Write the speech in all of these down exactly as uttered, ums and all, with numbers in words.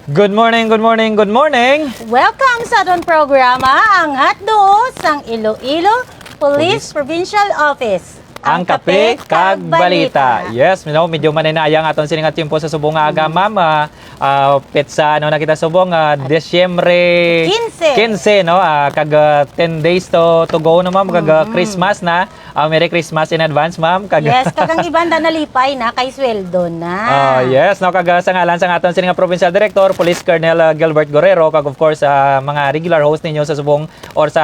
Good morning, good morning, good morning. Welcome sa aton programa, ang Hatdo sang Iloilo Police Police. Provincial Office. Ang kape kag balita. Yes, you know, medyo maninaya ang aton sini nga tiyempo sa subong nga aga, ma'am. Ah, ah, petsa, ano na kita subong, ah, Disyembre Quince. Quince, no? Ah, kag, ah, ten days to, to go, no, ma'am? Kag, ah, Mm. Christmas na. Ah, Merry Christmas in advance, ma'am. Kag Yes, kag ang iban da nalipay na, kay sweldo na. Ah, yes, no? Kag, ah, sa ngalan sa aton sini nga provincial director, Police Colonel, ah, Gilbert Guerrero, kag of course, ah, mga regular host ninyo sa subong or sa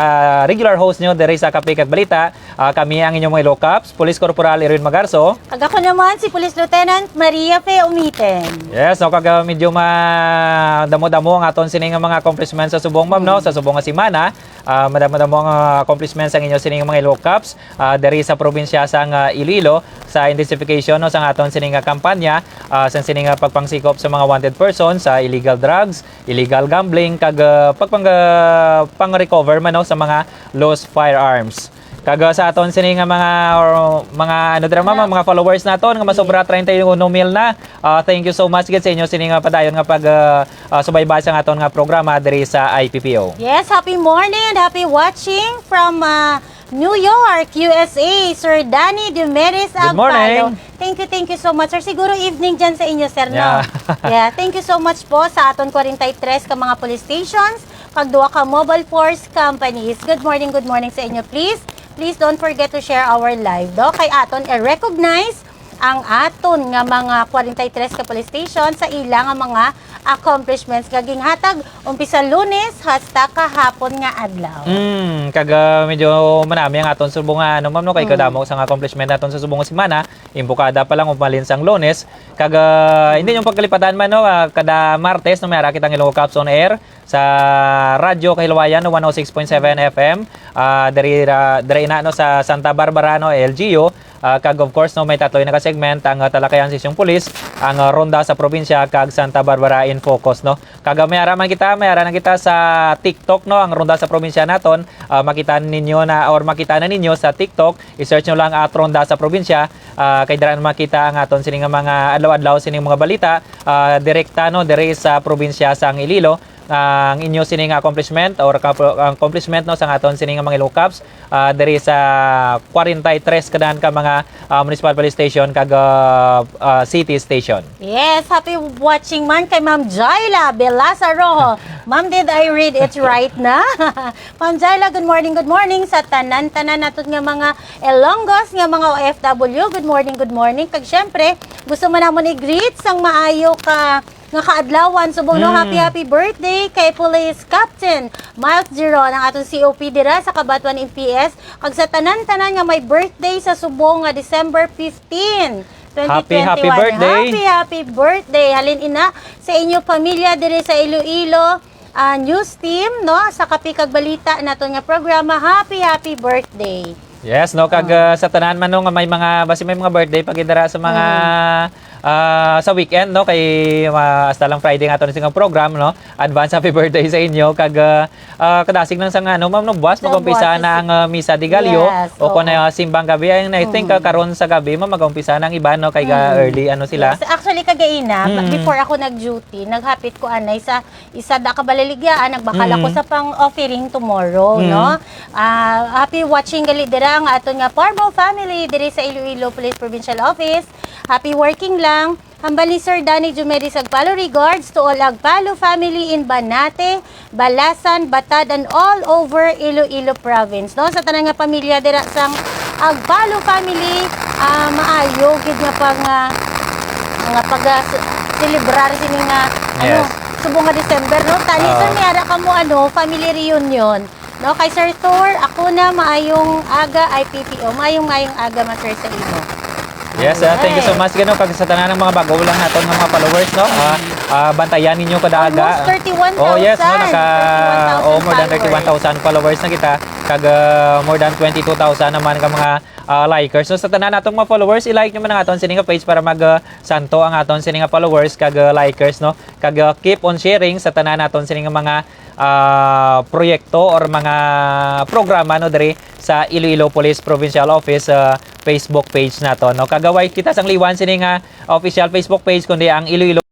regular host nyo diri sa Kape kag Balita, ah, kami ang inyong mga Ilocaps, Police Corporal Erwin Magarso. Kag ako naman si Police Lieutenant Maria Fe Umiten. Yes, no, kag, ah, medyo madamo-damo ang aton sini nga mga accomplishments sa subong, ma'am, no? Mm. Sa subong nga semana, ah, madamo-damo ang, ah, accomplishments ang inyo sini nga mga Ilocaps, ah, diri sa probinsya sang, ah, Iloilo sa intensification, no, sang aton sini nga kampanya, ah, sang sini nga pagpangsikop sa mga wanted persons, sa illegal drugs, illegal gambling, kag, ah, pagpang-, ah, pang-recover man, no, sa mga lost firearms. Kag, ah, sa aton sini nga mga, or, mga, ano dira, ma'am, Ano? mga followers naton nga masobra Yes. treinta y uno mil na. Ah, thank you so much gid sa inyo sini nga padayon nga pag, ah, ah, subaybay sa aton nga programa diri sa I P P O. Yes, happy morning and happy watching from, ah, New York, U S A, Sir Danny Diomedes Good morning. Agpalo. Thank you, thank you so much, sir. Siguro evening dyan sa inyo, sir, no? Yeah. Yeah, thank you so much po sa aton forty-three ka mga police stations, kag duha ka mobile force companies. Good morning, good morning sa inyo. Please, please don't forget to share our live, do. Kay aton i-recognize ang aton nga mga forty-three ka police station sa ila nga mga accomplishments nga ginhatag umpisa Lunes hasta kahapon nga adlaw. Mm, kag, ah, medyo manami ang aton subong nga, ano, ma'am, no, kay Mm. kadamo sang accomplishment naton sa subong nga semana. Imbukada pa lang, umalin sang Lunes. Kag, ah, hindi yung pagkalipatan man, no, ah, kada Martes, no, may ara kitang Ilonggo Cops on Air sa Radyo Kahilawayan, no, one oh six point seven F M. Ah, diri ra-, diri na, no, sa Santa Barbara, no, L G U. Ah, kag of course, no, may tatlo na ka segment, ang, ah, Talakayan Sesyong Pulis, ang, ah, Ronda sa Probinsya, kag Santa Barbara in Focus, no. Kag, ah, may ara man kita, may ara na kita sa TikTok, no, ang Ronda sa Probinsya naton. Ah, makita ninyo na, or makita na ninyo sa TikTok, i-search nyo lang at Ronda sa Probinsya. Ah, kay dira na makita ang aton sining mga adlaw-adlaw sining mga balita, ah, direkta, no, diri sa probinsya sang Iloilo. Ang inyo sining accomplishment or kapo-, accomplishment, no, sa aton sining mga Ilonggo Cops, ah, diri sa forty-three ka daan ka mga, ah, municipal police station kag, ah, ah, city station. Yes, happy watching man kay Ma'am Jaila Belasa Rojo. Ma'am, did I read it right na? Ma'am Jaila, good morning, good morning sa tanan-tanan naton nga mga Ilonggos, nga mga O F W. Good morning, good morning. Kag syempre, gusto man namon i-greet sang maayo ka nga kaadlawan subong, no? Mm. Happy, happy birthday kay Police Captain Miles Giron, ang aton C O P dira sa Cabatuan M P S, kag sa tanan-tanan nga may birthday sa subong nga December fifteen, Happy, happy twenty twenty-one. Birthday. Happy, happy birthday. Halin ina sa inyo pamilya diri sa Iloilo, ah, news team, no, sa Kape kag Balita naton nga programa. Happy, happy birthday. Yes, no, kag, Oh. ah, sa tanan man, no, nga may mga, basi may mga birthday pa gid dira sa mga, Mm. ah, sa weekend, no, kay, ah, hasta lang Friday nga aton sing program, no. Advance happy birthday sa inyo, kag, ah, ah, kadasig lang sa nga, no, ma'am, no, buwas Sa mag-umpisa buwas na sa ang, ah, Misa de Gallo, Yes, o kung oo. na, ah, Simbang Gabi, ay, I think, Mm. ah, karon sa gabi, ma'am, mag-umpisa na ang iba, no, kay ga Mm. early, ano sila. Yes, actually, kagaina, Mm. before ako nag-duty, naghapit ko anay sa isa da ka balaligyaan, nagbakal ako Mm. sa pang-offering tomorrow, Mm. no? Ah, happy watching gali dira ang aton nga Parmo family diri sa Iloilo Police Provincial Office. Happy working lang. Hambal ni Sir Danny Jumedi Sagpalo, regards to all Agpalo family in Banate, Balasan, Batad, and all over Iloilo Province, no? Sa tanan nga pamilya dira sang Agpalo family, ah, maayo gid nga pang, ah, nga pag, ah, se-, celebrar sini nga, ano, Yes. subong nga December, no? Tani, sir, Oo. may ara kamo, ano, family reunion, no? Kay Sir Thor, ako na, maayong aga, I P P O. Maayong, maayong aga, ma-, sir, sa imo. Yes, ah, thank you so Alright. much, gano, kag sa tanan ng mga bago lang naton nga mga followers, no? Ah, ah, bantayan ninyo kada aga. Almost thirty-one thousand. Oh, yes, no, naka, Thirty-one thousand oh, more than followers. thirty-one thousand followers na kita. Kag, ah, more than twenty-two thousand naman ka mga, ah, likers. So, sa tanan natong mga followers, i-like nyo man ang aton sining nga page para mag, ah, santo ang aton sining nga followers kag, ah, likers, no? Kag, ah, keep on sharing sa tanan naton sining nga mga, ah, proyekto or mga programa, no, diri sa Iloilo Police Provincial Office, ah, Facebook page naton, no? Kag way kita sang liwan sini nga official Facebook page, kundi ang Iloilo